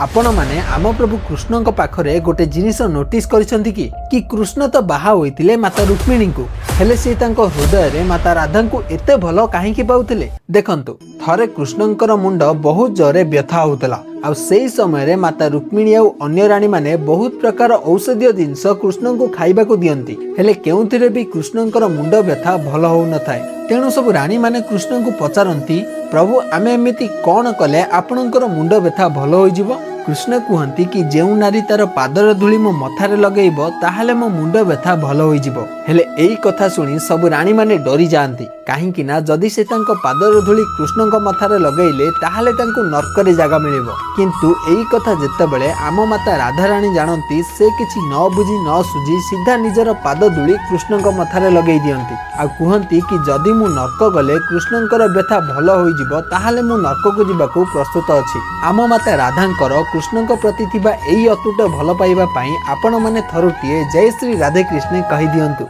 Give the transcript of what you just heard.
ଆପଣମାନେ ଆମ ପ୍ରଭୁ କୃଷ୍ଣଙ୍କ ପାଖରେ ଗୋଟେ ଜିନିଷ ନୋଟିସ୍ କରିଛନ୍ତି କି କି କୃଷ୍ଣ ତ ବାହା ହୋଇଥିଲେ ମାତା ରୁକ୍ମିଣୀଙ୍କୁ, ହେଲେ ସେ ତାଙ୍କ ହୃଦୟରେ ମାତା ରାଧାଙ୍କୁ ଏତେ ଭଲ କାହିଁକି ପାଉଥିଲେ? ଦେଖନ୍ତୁ, ଥରେ କୃଷ୍ଣଙ୍କର ମୁଣ୍ଡ ବହୁତ ଜୋରେ ବ୍ୟଥା ହଉଥିଲା ଆଉ ସେଇ ସମୟରେ ମାତା ରୁକ୍ମିଣୀ ଆଉ ଅନ୍ୟ ରାଣୀମାନେ ବହୁତ ପ୍ରକାର ଔଷଧୀୟ ଜିନିଷ କୃଷ୍ଣଙ୍କୁ ଖାଇବାକୁ ଦିଅନ୍ତି। ହେଲେ କେଉଁଥିରେ ବି କୃଷ୍ଣଙ୍କର ମୁଣ୍ଡ ବ୍ୟଥା ଭଲ ହଉନଥାଏ। ତେଣୁ ସବୁ ରାଣୀମାନେ କୃଷ୍ଣଙ୍କୁ ପଚାରନ୍ତି, "ପ୍ରଭୁ, ଆମେ ଏମିତି କ'ଣ କଲେ ଆପଣଙ୍କର ମୁଣ୍ଡ ବ୍ୟଥା ଭଲ ହୋଇଯିବ?" କୃଷ୍ଣ କୁହନ୍ତି କି ଯେଉଁ ନାରୀ ତାର ପାଦର ଧୂଳି ମୋ ମଥାରେ ଲଗେଇବ, ତାହେଲେ ମୋ ମୁଣ୍ଡ ବ୍ୟଥା ଭଲ ହୋଇଯିବ। ହେଲେ ଏଇ କଥା ଶୁଣି ସବୁ ରାଣୀମାନେ ଡରି ଯାଆନ୍ତି, କାହିଁକି ନା ଯଦି ସେ ତାଙ୍କ ପାଦର ଧୂଳି କୃଷ୍ଣଙ୍କ ମଥାରେ ଲଗେଇଲେ, ତାହେଲେ ତାଙ୍କୁ ନର୍କରେ ଜାଗା ମିଳିବ। କିନ୍ତୁ ଏଇ କଥା ଯେତେବେଳେ ଆମ ମାତା ରାଧାରାଣୀ ଜାଣନ୍ତି, ସେ କିଛି ନ ବୁଝି ନ ସୁଝି ସିଧା ନିଜର ପାଦ ଧୂଳି କୃଷ୍ଣଙ୍କ ମଥାରେ ଲଗେଇ ଦିଅନ୍ତି ଆଉ କୁହନ୍ତି କି ଯଦି ମୁଁ ନର୍କ ଗଲେ କୃଷ୍ଣଙ୍କର ବ୍ୟଥା ଭଲ ହୋଇଯିବ, ତାହେଲେ ମୁଁ ନର୍କକୁ ଯିବାକୁ ପ୍ରସ୍ତୁତ ଅଛି। ଆମ ମାତା ରାଧାଙ୍କର କୃଷ୍ଣଙ୍କ ପ୍ରତି ଥିବା ଏଇ ଅତୁଟ ଭଲ ପାଇବା ପାଇଁ ଆପଣମାନେ ଥରୁଟିଏ ଜୟ ଶ୍ରୀ ରାଧେ କୃଷ୍ଣ କହିଦିଅନ୍ତୁ।